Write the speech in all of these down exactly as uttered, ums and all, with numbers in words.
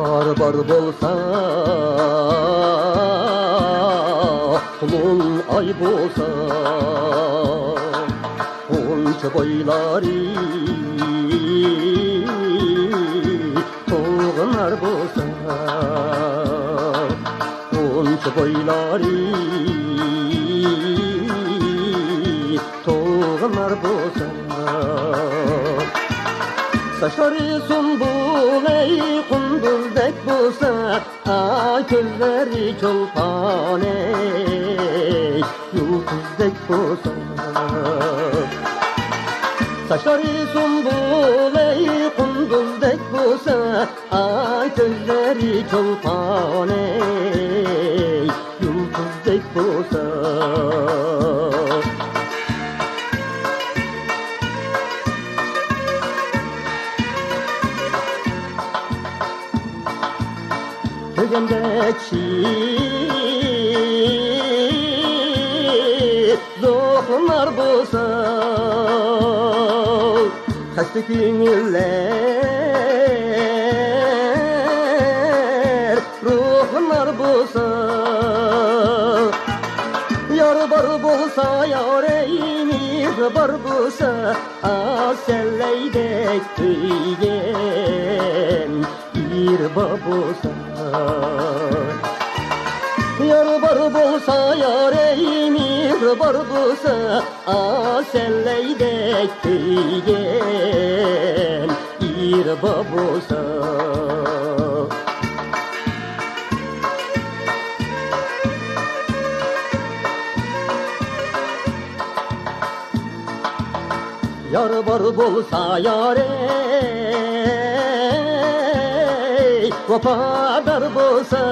بار بار بولسا، قۇلۇڭ ئاي بولسا، غۇنچە بويلارى تۇغنار بولسا، غۇنچە بويلارى تۇغنار بولسا، ساچلىرى سۇمبۇلەي قۇندۇزدەك بولسا، ئا، كۆزلىرى چولپانەي يۇلتۇزدەك بولسا، ساچلىرى سۇمبۇلەي قۇندۇزدەك بولسا، ئا، كۆزلىرى چولپانەي يۇلتۇزدەك بولسا. كۆرگەندەك زوخمار بولسا، خەستە كۆڭۈللەر روخمار بولسا، يار بار بولسا، يارەي مېھرى بار بولسا، ئاسەلەيدەك سۆيگەن ئېرى بار بولسا، يار بار بولسا، يارەي مېھرى بار بولسا، ئاسەلەيدەك سۆيگەن ئېرى بار بولسا. يار بار بولسا، يارەي ۋاپادار بولسا،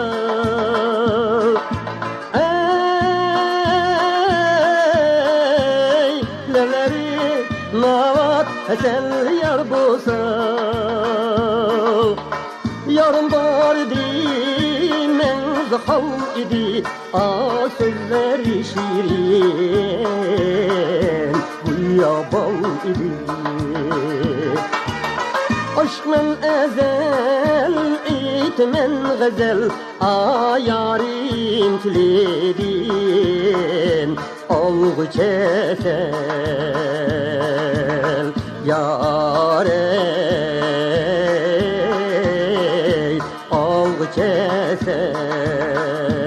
ئەي لەۋلىرى ناۋات ھەسەل يار بولسا، يارىم بار ئىدى، مەڭزى خام ئىدى، ئا، سۆزلىرى شېرىن، گويا بال ئىدى. ئاشىقمەن ئەزەل، ئېيتىمەن غەزەل، ئا، يارىم تىلىدىن ئالغۇچە سەن، يارەي، ئالغۇچە سەن.